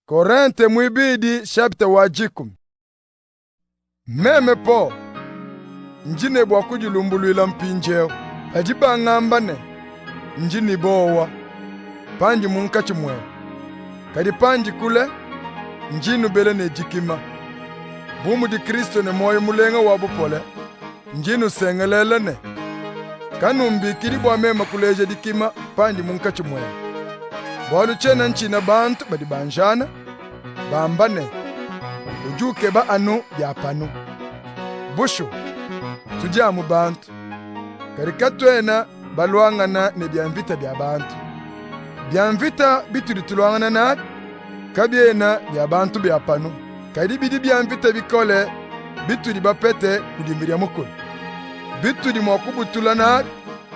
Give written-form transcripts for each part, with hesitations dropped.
Korente muibidi shapita wa dikumi. Meme Paul ndi ne bua kudilumbuluila mpindieu. Badi bangamba ne, ndi ne buowa pandi munkatshi muenu, kadi pandi kule ndi nubela ne dikima. Bu mudi Kristo ne muoyo mulenga wa bupole, ndi nnusengelela ne, kanumbikidi bua meme kuleja dikima pandi munkatshi muenu. Bualu tshiena ntshina bantu badi banjana, bamba ne, udi ukeba anu bia panu. Bushuwa, tudi amu bantu, kadi katuena baluangana ne bia mvita bia bantu. Bia mvita bitudi tuluangana nabi kabiena bia bantu bia panu, kadi bidi bia mvita bikole bitudi bapete kudi Mvidi Mukulu, bitudi mua kubutula nabi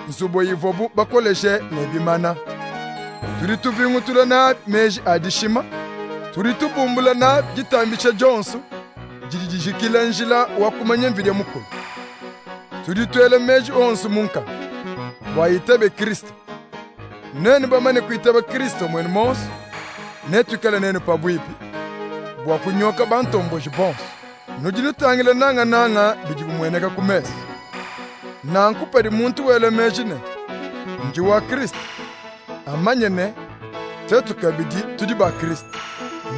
nzubu ivuabu bakoleshe ne bimana. Tudi tuvingutula nabi meji a dishima, tudi tubumbula nabi ditambisha dionsu didi dijikila njila wa kumanya Mvidi Mukulu. Tudi tuela meji onsu mu nkanu, bua itabe Kristu. Nuenu bamane kuitaba Kristu muenu muonsu, netuikale nenu pabuipi bua kunyoka bantomboji bonsu. Nudi nutangila nangananga bidi bimueneka ku mesu. Nanku padi muntu wela meji ne, ndi wa Kristu, amanye ne, tuetu kabidi tudi ba Kristu,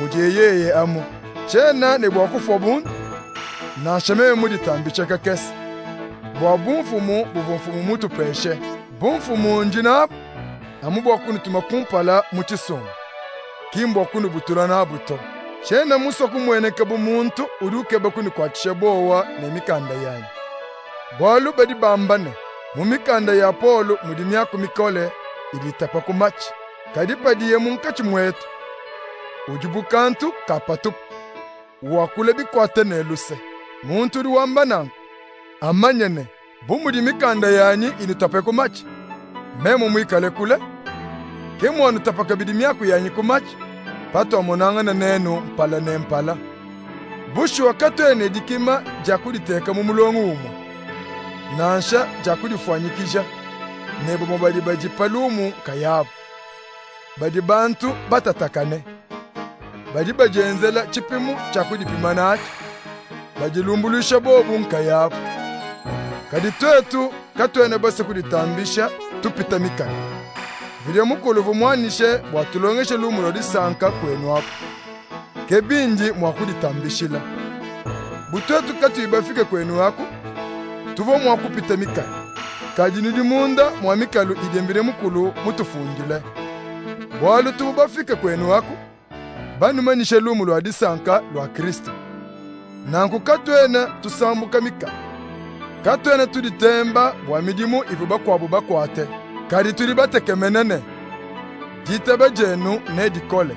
mudiye yeye amu. Tshiena ne bua kufua bundu, nansha meme muditambishe kakese, bua bumfumu buvua Mfumu mutupeshe. Bumfumu ndi nabu amu bua kunutuma kumpala mu tshisumbu, ki mbua kunubutula nabu to. Tshiena musue kumueneka bu muntu udi ukeba kunukuatshisha bowa ne mikanda yanyi. Bualu badi bamba ne, mu mikanda ya Polu mudi miaku mikole idi itapa ku matshi. Kadi padiye munkatshi muetu, udi bu kantu ka patupu, wakula bikuate ne luse. Muntu udi wamba nanku amanye ne, Bu mudi mikanda yanyi inutape ku matshi, meme muikale kule, ke muanutapa kabidi miaku yanyi ku matshi patuamonangana nenu mpala ne mpala. Bushuwa katuena ne dikima dia kuditeka mu mulongo umue, nansha dia kudifuanyikija ne bamue badi badipa lumu nkayabu. Badi bantu batatakane, badi badienzela tshipimu tshia kudipima natshi, badilumbuluisha bobu nkayabu. Kadi tuetu katuena basue kuditambisha tupita mikalu. Mvidi Mukulu uvua muanyishe bua tulongeshe Lumu lua Disanka kuenu aku. Ke bindi mua kuditambishila. Bu tuetu katuyi bafike kuenu aku, tuvua mua kupita mikalu. Kadi nudi munda mua mikalu idi Mvidi Mukulu mutufundile. Bualu tuvua bafike kuenu aku, banumanyishe Lumu lua Disanka lua Kristu. Nanku katuena tusambuka mikalu. Katuena tuditemba bua midimu ivua bakuabu bakuate. Kadi tudi batekemene ne, ditaba dienu nedikole,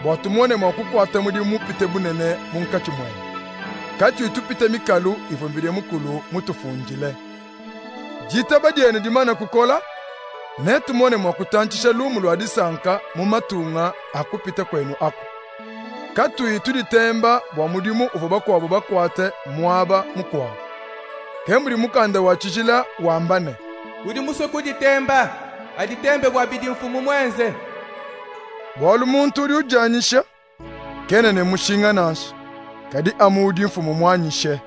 bua tumone mua kukuata mudimu mupite bunene munkatshi muenu, katuyi tupita mikalu ivua Mvidi Mukulu mutufundile. Ditaba dienu dimane kukola, netumone mua kutantshisha Lumu lua Disanka mu matunga a kupita kuenu aku, katuyi tuditemba bua mudimu uvua bakuabu bakuate muaba mukuabu. Ke mudi Mukanda wa tshijila wamba ne, Udi musue kuditemba, aditembe bua bidi Mfumu muenze. Bualu muntu udi udianyisha kena ne mushinga nansha, kadi amu udi Mfumu muanyishe.